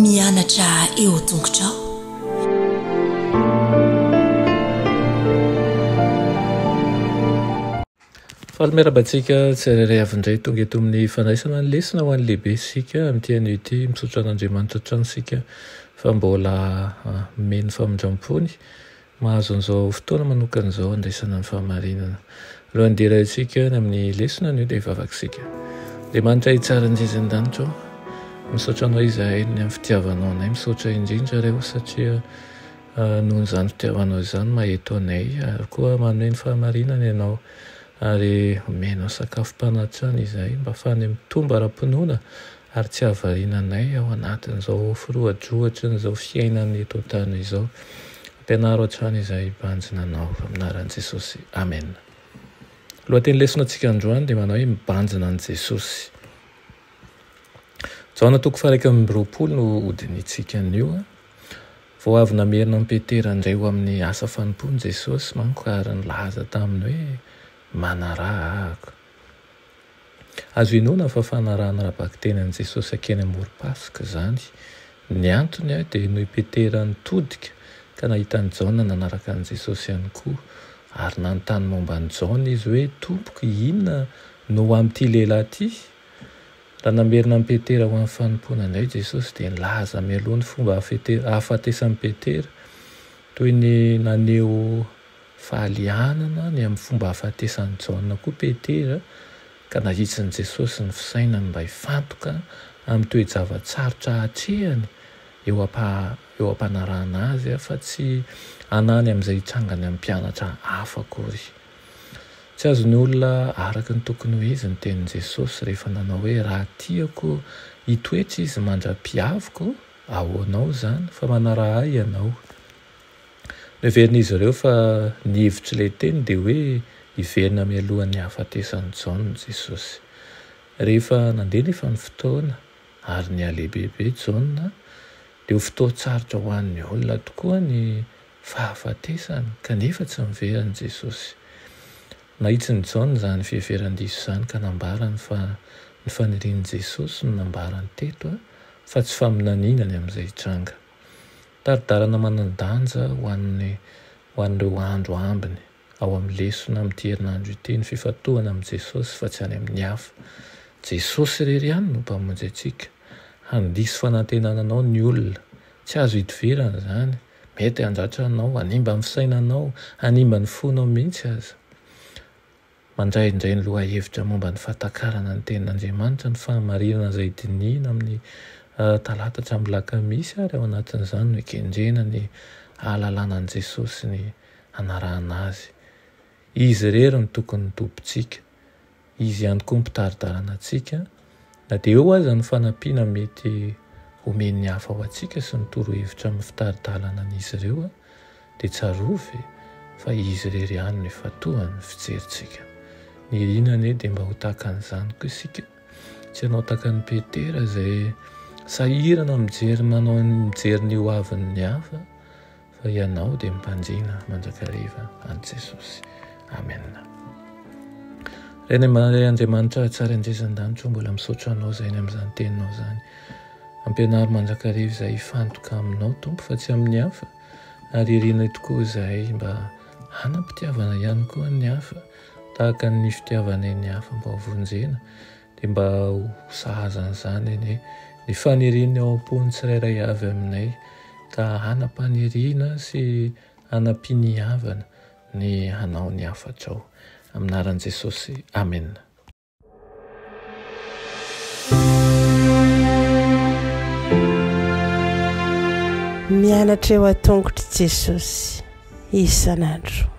Mianatra eo an-tongotrao. Faly miarahaba antsika tsirairay avy indray tonga eto amin'ny fandraisana ny lesona ho an'ny lehibe isika amin'ity anio ity. Misaotra an'Andriamanitra hatrany isika fa mbola omeny famindram-pony mahazo an'izao fotoana manokana izao handraisana ny fahamarinana. Alohan'ny hidirana antsika any amin'ny lesona anio dia hivavaka isika. Andriamanitra hitsara ny zezy an-danitra ô, misaotra anao izahay ny amin'ny fitiavanao anay, misaotra indrindra re o satria Noho izany fitiavanao izany maheto anay ary koa manome ny fahamarinana Ianao ary omenao sakafom-panahy hatrany izahay mba ahafahanay mitombo ara-pinoana ary tsy hahavariana anay ao anatin'izao firohadrohatrin'izao fiainana eto an-tany izao. Ampianaro hatrany izahay hibanjina Anao. Amin'ny anaran'i Jesosy. Amena. Lohateny lesona antsika androany dia manao hoe mibanjina an'i Jesosy. Jaona toko faha 21 no hodinihintsika anio. Vao avy namerina an'i Petera indray ho amin'ny asa fanompoany Jesosy manko ary nilaza taminy hoe, Manaraha Ahako. Azo inoana fa fanarahana ara-bakiteny an'i Jesosy hankeny amorom-pasika izany. Ny antony dia noho i Petera nitodika ka nahita an'i Jaona nanaraka an'i Jesosy ihany koa. Ary nanontany momba an'i Jaona izy hoe, Tompoko, inona no ho amin'ity lehilahy ity? Raha namerina an'i Petera ho amin'ny fanompoana indray Jesosy dia nilaza mialoha ny fomba hahafatesan'i Petera, toy ny naneho fahalianana ny amin'ny fomba hahafatesan'i Jaona koa Petera, ka nahitsin'i Jesosy ny fisainany mba hifantoka amin'ny toe-java-tsarotra atrehany eo eo am-panarahana azy fa tsy hanany amin'izay hitrangany amin'ny mpianatra hafa akory. Tsy azon'ny olona araka ny tokony ho izy ny tenin'i Jesosy rehefa nanao hoe raha tiako hitoetra izy mandra-piaviko, ahoanao izany, fa manaraha ahy ianao. Noheverin'izy ireo fa ny hevitr'ilay teny dia hoe hiverina mialohan'ny hahafatesan'i Jaona Jesosy. Rehefa nandeha anefa ny fotoana ary nihalehibebe Jaona, dia ho fotoan-tsarotra ho an'ny olona tokoa ny fahafatesany, kanefa tsy niverina Jesosy. Nahitsin'i Jaona izany fiheveran-diso izany ka nambarany fa ny fanirian'i Jesosy no nambarany teto fa tsy faminaniana ny amin'izay hitranga. Tari-dalana manan-danja ho an'ny ho an'ireo andro ambiny ao amin'ny lesona amin'ity herinandro ity ny fifantohana amin'i Jesosy fa tsy any amin'ny hafa. Jesosy irery ihany no Mpamonjy antsika. Handiso fanantenana anao ny olona. Tsy azo idivirana izany. Mety handratra anao, hanimba ny fisainanao, hanimba ny fonao mihitsy aza. Mandray indray ny lohahevitra momba ny fahatakarana ny Tenin'Andriamanitra, ny fahamarinana izay dinihina amin'ny talata hatramin'ny lakamisy ary ao anatin'izany no ikendrena ny hahalalana an'i Jesosy sy ny hanarahana Azy. Izy irery no tokony ho Tompontsika. Izy ihany koa mpitari-dalana antsika, na dia eo aza ny fanampiana mety homen'ny hafa ho antsika sy ny torohevitra amin'ny fitari-dalana an'izy ireo, dia tsarovy fa Izy irery ihany no ifantohan'ny fijerintsika. Ny irina anie dia mba ho tahaka an'izany koa isika, tsy hanao tahaka an'i Petera izay sahirana mijery manao mijery ny hoavin'ny hafa, Fa ianao dia mpanjina mandrakariva an'i Jesosy. Amen. Reny Ray Andriamanitra tsara indrindra an-danitra, mbola misaotra anao izay ny amin'izany teninao izany. Ampianaro mandrakariva izay hifantoka aminao Tompo fa tsy amin'ny hafa, ary irinay tokoa izahay mba hanam-pitiavana ihany koa ny hafa, tahaka ny fitiavanay ny hafa mba ho vonjena. Dia mba ho sahaza an'izany anie ny fanirian'ny ao am-pon'ny tsirairay avy aminay, ka hanam-paniriana sy hanam-piniavana ny hanao ny hafatrao. Amin'ny anaran'i Jesosy, amena. Mianatra eo an-tongotr'i Jesosy isan'andro.